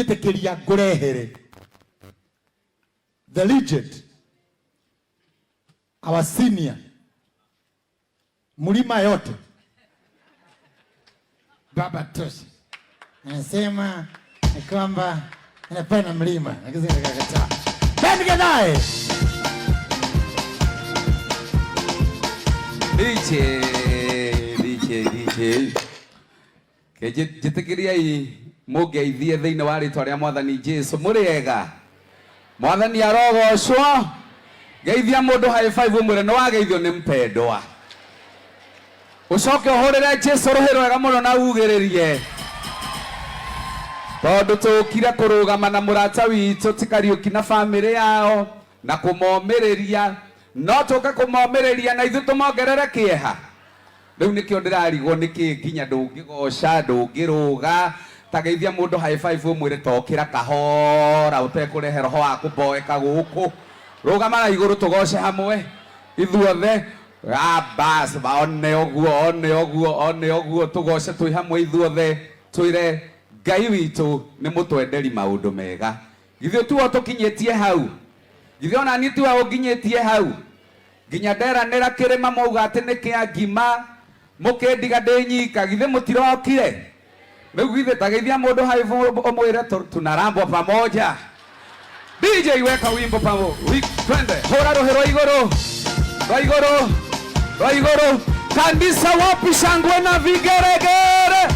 Njĩtĩkĩria ngũrehere the legend, our senior, mlima yote, Baba Tosha. Anasema ni kwamba anapenda mlima, lakini akakataa. Ben Githae. DJ, DJ, DJ. Njĩtĩkĩriai mũngeithie thĩinĩ wa rĩtwa rĩa Mwathani Jesu. Mũrĩ ega? Mwathani arogocwo. Geithia mũndũ high five ũmwĩre nĩ wageithio nĩ mpendwa. Ũcoke ũhũrĩre Jesu rũhĩ rwega mũno na ugĩrĩrie. Tondũ tũkire kũrũgama na mũrata witũ ti Kariũki na bamĩrĩ yao na kũmomĩrĩria, no tũke kũmomĩrĩria na ithuĩ tũmongerere kĩeha. Rĩu nĩkĩo ndĩrarigwo nĩkĩ nginya ndũngĩgoca, ndũngĩrũga. Ta geithia mũndũ high five ũmwĩre tokĩra kahora ũtekũrehe roho wa kũmboeka gũkũ. Rũgama na igũrũ tũgoce hamwe ithuothe. Bas, one ũguo, one ũguo, one ũguo, tũgoce twĩ hamwe ithuothe, twĩre Ngai witũ nĩ mũtwenderi maũndũ mega. Githĩ tiwe ũtũkinyĩtie hau? Githĩ ona niĩ tiwe ũnginyĩtie hau? Nginya nderanĩra kĩrĩma mwauga atĩ nĩ kĩa ngima, mũkĩndiga ndĩ nyika, githĩ mũtirokire? Rĩu githĩ ta geithia mũndũ hau ũmwĩre tunarambwa pamoja. DJ weka wimbo pamoja. Twende, hũra rũhĩ rwa igũrũ, rwa igũrũ, rwa igũrũ. Kanisa wapi shangwe na vigeregere?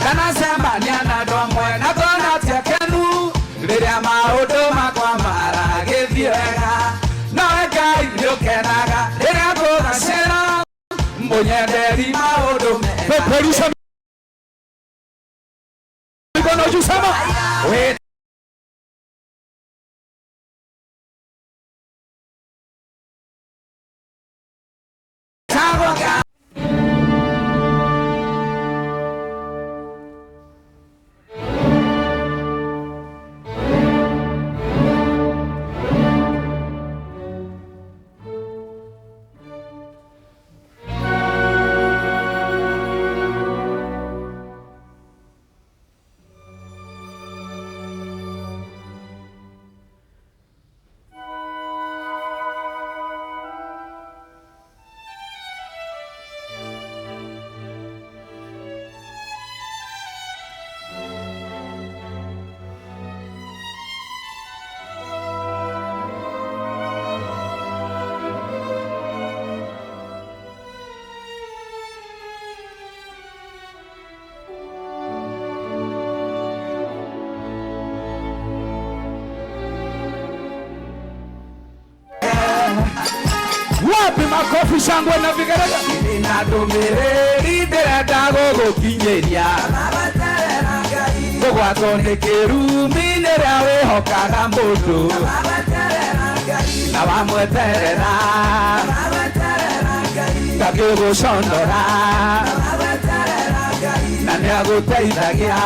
Ndanacemania na andũ amwe na ngona ti akenu, rĩrĩa maũndũ makwa maragĩthiĩ wega. No Ngai nĩũkenaga rĩrĩa ngũgacĩra, mũnyenderi maũndũ mega. Peperusha mikono juu, sema we. Wapi makofi, shangwe na vigelegele? Na ndũmĩrĩri ndĩrenda gũgũkinyĩria, kũgwatwo nĩ kĩrumi nĩrĩa wĩhokaga mũndũ na wamweterera ndangĩgũconora na nĩagũteithagia.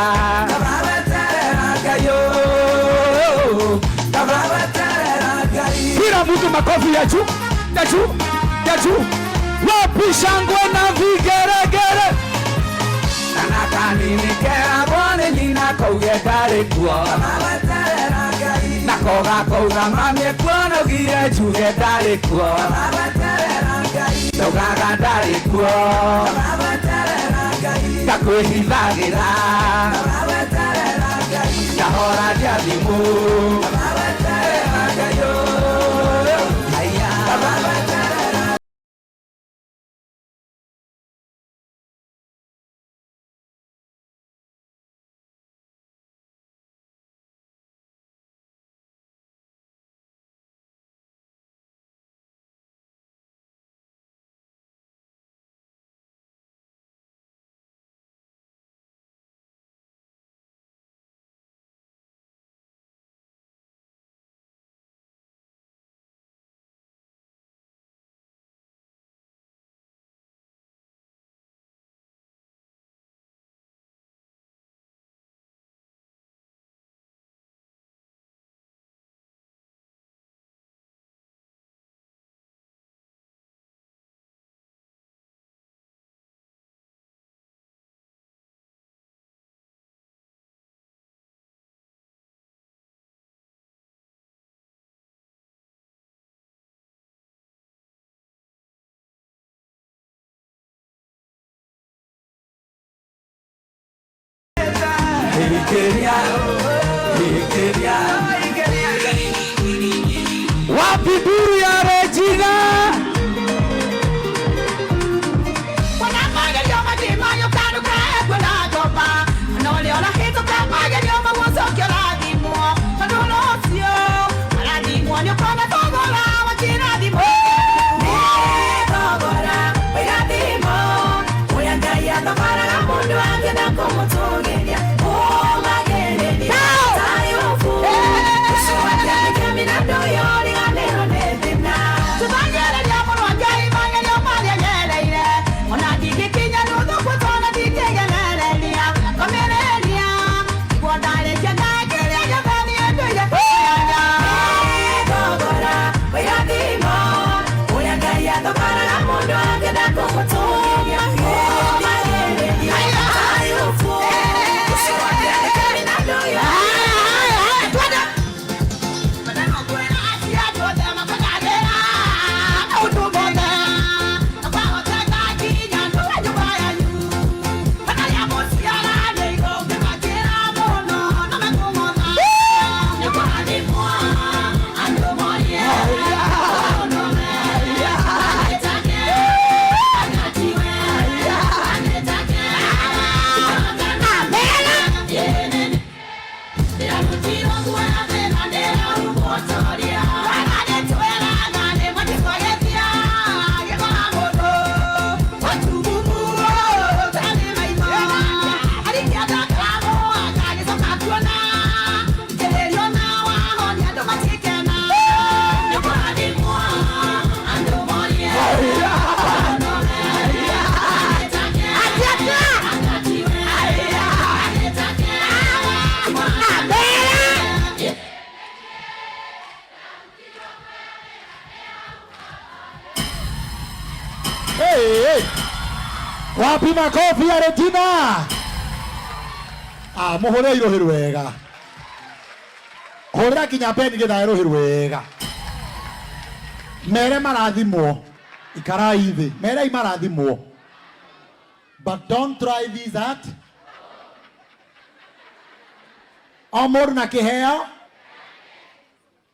Kila mtu makofi ya juu, ya juu, ya juu. Wapi shangwe na vigeregere? Kana kanini keragwo nĩ nyina kauge ndarĩ kuo, nako gakauga mami kuo naugire njuge ndarĩ kuo, ndaugaga ndarĩ kuo, ndakwĩhithagĩra, ndahoragia thimũ. Ikeria, Ikeria. Wapi duru ya Regina? Hey, hey. Wapi makofi ya Regina? Ah, muhure iruhi rwega. Hurira kinya peni githae ruhi rwega. Mere marathimwo. Ikarai thi. Mere marathimwo. But don't try this at. O mũndũ na kĩheo.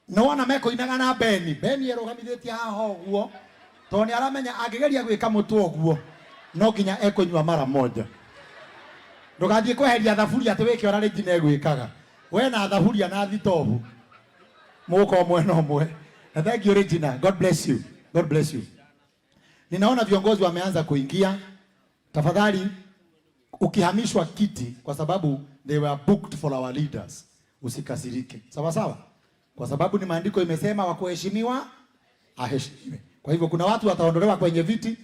No wona mekũinaga na Beni. Beni erũgamithĩtie haha ũguo. Tondũ nĩ aramenya angĩgeria gwĩka mũtwe ũguo no nginya ekũnyua mara moja. Ndũgathiĩ kweheria thaburia atĩ wĩke ũrĩa Regina egwĩkaga. We na thaburia na thitobu mũgũkorwo mwena ũmwe. Na thank you Regina. God bless you. God bless you. Ninaona viongozi wameanza kuingia. Tafadhali ukihamishwa kiti kwa sababu they were booked for our leaders, usikasirike. Sawa sawa? Kwa sababu ni maandiko imesema wa kuheshimiwa aheshimiwe. Kwa hivyo kuna watu wataondolewa kwenye viti,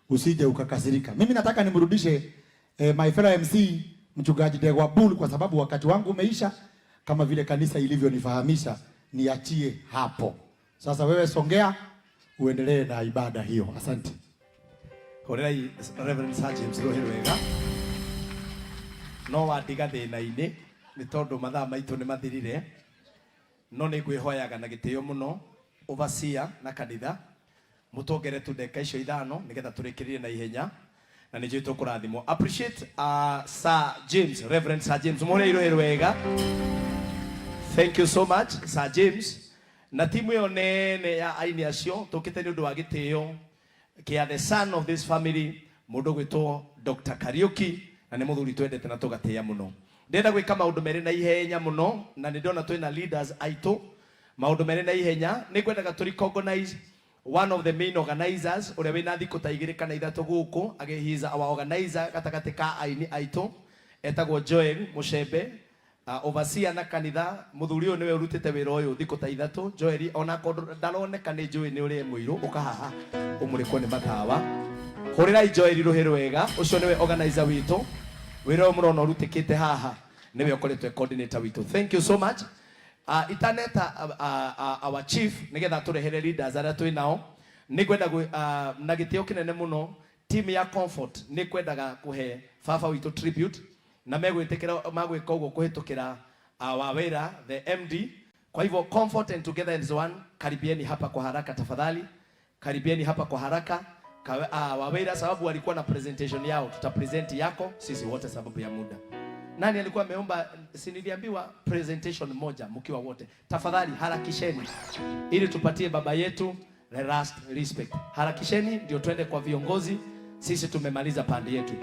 usije ukakasirika. Mimi nataka nimrudishe my fellow MC Mchungaji Degwa Bull kwa sababu wakati wangu umeisha, kama vile kanisa ilivyonifahamisha niachie hapo. Sasa wewe songea uendelee na ibada hiyo. Asante. Horerai Reverend Sir James Ruhi rwega. No wandiga thĩna-inĩ nĩ tondũ mathaa maitũ nĩ mathirire, no nĩ ngwĩhoyaga na gĩtĩo mũno overseer na kanitha mũtongere tu ndeka icio ithano nĩgetha tũrĩkĩrĩrie na ihenya na nĩ njũĩ tũkũrathimwo. Appreciate Sir James, Reverend Sir James, mũhũrĩre iruhi rwega. Thank you so much Sir James na timu ĩyo nene ya aini acio tũkĩte nĩ ũndũ wa gĩtĩo kĩa the son of this family mũndũ gwĩtwo Dr. Kariuki na nĩ mũthuri twendete na tũgatĩĩa mũno. Ndĩrenda gwĩka maũndũ merĩ na ihenya mũno na nĩ ndĩrona twĩna leaders aitũ maũndũ merĩ na ihenya. Nĩ ngwendaga tũ recognize one of the main organizers ũrĩa wĩna thikũ ta igĩrĩ kana ithatũ gũkũ he is our organizer gatagatĩ ka aini aitũ etagwo Joel Mucembe, overseer na kanitha. Mũthuri ũyũ nĩwe ũrutĩte wĩra ũyũ thikũ ta ithatũ. Joel onakorwo ndaroneka nĩ njũĩ nĩ ũrĩa mũirũ ũkahaha ũmũrĩkwo nĩ matawa. Hũrĩrai Joel rũhĩ rwega, ũcio nĩwe organizer witũ. Wĩra ũyũ mũrona ũrutĩkĩte haha nĩwe ũkoretwo coordinator witũ. Thank you so much. Itaneta our chief nĩgetha tũrehere leaders arĩa twĩ nao, nĩ ngwenda na gĩtĩo kĩnene mũno team ya Comfort nĩ kwendaga kũhe baba witũ tribute na megwĩtĩkĩra magwĩka ũguo kũhĩtũkĩra Wawera the MD. Kwa hivyo Comfort and Together as One, karibieni hapa kwa haraka tafadhali, karibieni hapa kwa haraka. Wawera sababu walikuwa na presentation yao, tutapresent yako sisi wote sababu ya muda. Nani alikuwa ameomba? Si niliambiwa presentation moja mkiwa wote. Tafadhali harakisheni ili tupatie baba yetu the last respect. Harakisheni ndio twende kwa viongozi. Sisi tumemaliza pande yetu.